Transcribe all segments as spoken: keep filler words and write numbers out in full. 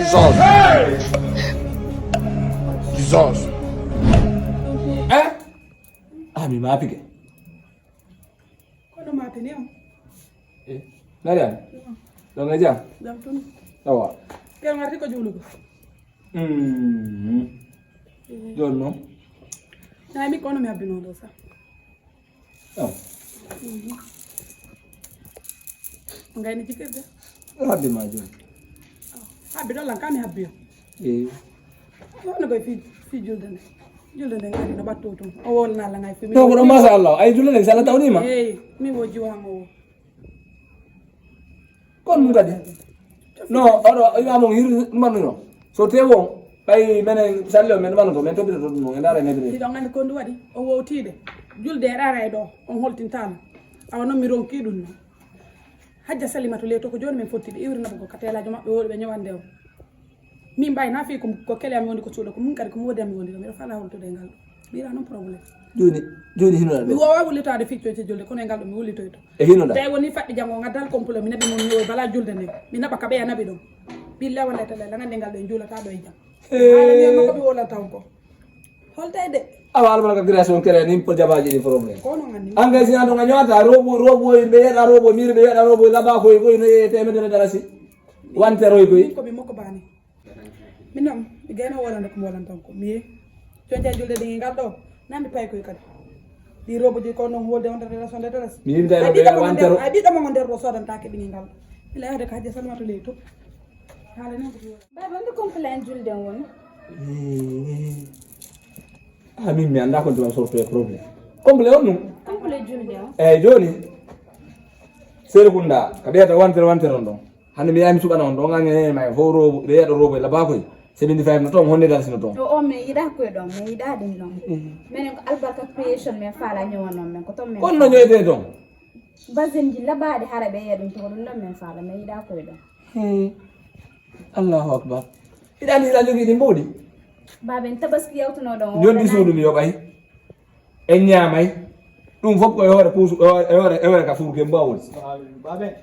Jesus. Jesus. Eh? Ah, mi maapike. Kono maapini on. Eh, nari an? Ɗon e jam? Jam tun. Awa. Ken warti ko juulugo. Mm. Eh. Jooni noon? Nayi mi kono mi habbino ɗo sa. Oh. Ngayni jikirde. Habbi ma jooni. Habbi ɗo lan kami habbi yo. Eh. Wona koye fi fi julde nde. Julde nde ngari no ɓatto tun. O wolna la ngay fi mi. No ko ɗon machallah. Ay julde nde sala tawnima. Eyi, mi wo jiwa mo wo. Kon ɗum kadi. No, oɗo ima mon hir mannuno. So tewo ɓay menen salli o men manu ko men toppitoto ɗum non e ndaara men. Hiɗon anndi ko ndu waɗi o wowtiide. Julde e ɗaara e ɗo on holtintano. Awa noon mi ronki ɗum noon. Hajja Salimatu le to ko jooni min fottidi iwri naɓugo ka teelaajo maɓɓe wooɗi ɓe ñowande o. Min mbawi na fii ko ko kele am woni ko cuuɗo ko min kadi ko mi woodi am mi woni ɗo miɗo fala holtude e ngal ɗo. Mbiɗa noon problème. Jooni jooni hinoɗa mi ɗo. Wowa wullitaade fii coyte julde kono e ngal ɗo mi wullitoyto. E hinoɗa. Tawi woni faɗɗi janngo ngaddal complot mi naɓi mon ñowo bala julde nden mi naɓa ka ɓeya naɓi ɗon. Ɓilla walla tala la ngannde ngal ɗo en juulata ɗo e jam. Haala mi yamma ko mi wolata on ko. Holtayde. Awa albarka création kere ni pour jabaji ɗi problème. Kono ngandi. Engagé an ɗo nga ñoata robo robo ɓe yeɗa robo miri ɓe yeɗa robo laba koy koy no e temedere dalasi. Wante roy koy. Ko ɓe mokko bani. Min noon mi gayno wolande ko mi wolanta on ko mi ye. Coñca julde ɗi ngal ɗo na mi pay koy kadi. Ɗi robo ji ko noon wolde on dara son dara. Mi yimta no ɓe wantero. Ay ɓiɗɗo mo nder ɗo sodantake ɗi ngal. Ila yahde ka hajja salmatu ley to. Haala noon ko. Baba nde complain julde on woni. Eh, ah, min mi annda kon tuma sorto e problème. Complet on ɗum. Complet julde on. Eyyi jooni. Seeɗa kunda ka ɓeyata wantere wantere on ɗon. Hande mi yahi mi suɓana on ɗon an e may fof robo ɓe yeɗa robo e labakoy. Seɓindi fayno toon honde dal sino toon. O o min yiɗa koye ɗon min yiɗa ɗum ɗon. Minen ko albarka création min faala ñowanon min ko toon min. Kon no ñoyte toon. Basinji laɓaɗi hara ɓe yeɗum to ko ɗum ɗon min faala min yiɗa koye ɗon. Hmm. Allahu akbar. Hiɗa andi hiɗa jogii ɗi mbowɗi. Baaben tabaski yawtunoɗon o. Jonni suudu mi yoɓay. En ñaamay. Ɗum fof ko e hoore puusu e hoore e hoore ka fuurke mbawol. Baaben.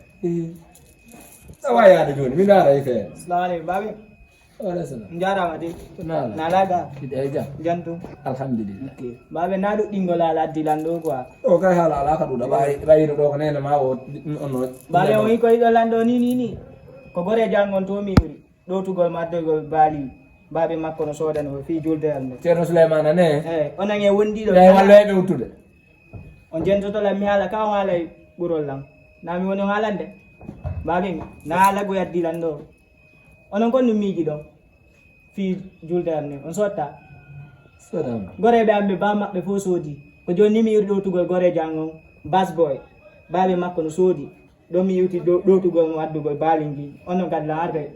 Sawa yaade jooni mi ndaara e feere. Salamu aleykum baaben. Waaleykum salam. Njaaraama de. Naala. Naala ga. Hiɗa e jam. Jantu. Alhamdulillah. Baabe na ɗuɗɗingo laala addi lanɗo quoi. O kay haala ala ka ɗuɗa ɓayi ɓayino ɗo ko nene ma o onno. Baabe o wi ko yiɗo lanɗo ni ni ni. Ko gore jangon to mi wuri. Ɗowtugol maddogol baali. Baabe makko no soodani o fii juldeyal nde. Ceerno Souleymane ne. Eh, onan e wondiɗo. Ɓe wallo e ɓe wuttude. On jentoto lan mi haala ka on haalay ɓurol lan. Na mi woni on haalande. Baabe mi na haala go yaddi lanɗo. Onon kon no miiji ɗon fii julde am nden on sotta. Soodama. Goreeɓe am ɓe baa maɓɓe fof soodi ko jooni ni mi yuri ɗowtugol goreejo an on bas boy. Baabe makko no soodi ɗo mi yewti dow ɗowtugol mo waddugol baalingin onon kadi lan arde.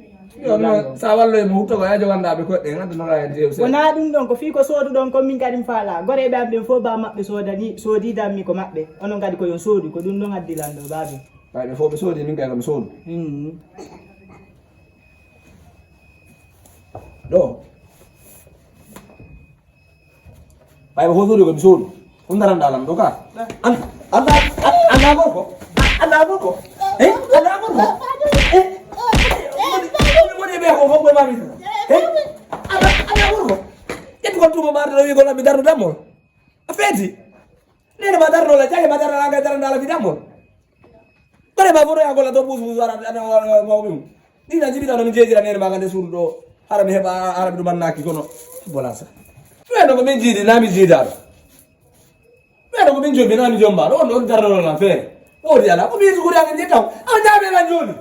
Yo non sa walloy mo hutto ko ya joganɗa ɓe koɗɗe en addanora en tew se. Wona ɗum ɗon ko fii ko sooduɗon kon min kadi mi faala goreeɓe am ɓen fof baa maɓɓe soodani soodidanmi ko maɓɓe onon kadi ko yon soodu ko ɗum ɗon addi lan ɗo baabe. Ɓay ɓe fof ɓe soodi min kay ko mi soodu. Ɗo ɓay ko hosude ko mi soodu. Ko daranɗa lan ɗo ka. An anda anda gorko. Anda gorko. Eh anda gorko. Eh woni ɓe ko fof ɓe mami. Eh anda anda gorko. Ƴettu kon tuba marde ɗo wigol mi darnu dammol. A feeti. Nene ma darno la jage ma darna la ga darna la fi dammol. Bare ma foto ya gola to busu busu ara ana mawɓe mum. Ɗina jiɓi tan no mi jeejira nene ma gande suudu ɗo. Hara mi heɓa hara mi ɗum annaki kono. Bola sa. Ɗumen no ko min jiidi na mi jiidaɗo. Ɓeɗo ko min jombi na mi jombaɗo on ɗon darnano lan feere. Odi ala ko mi yeesu gori amen jettaw. Awa jaabe lan joni.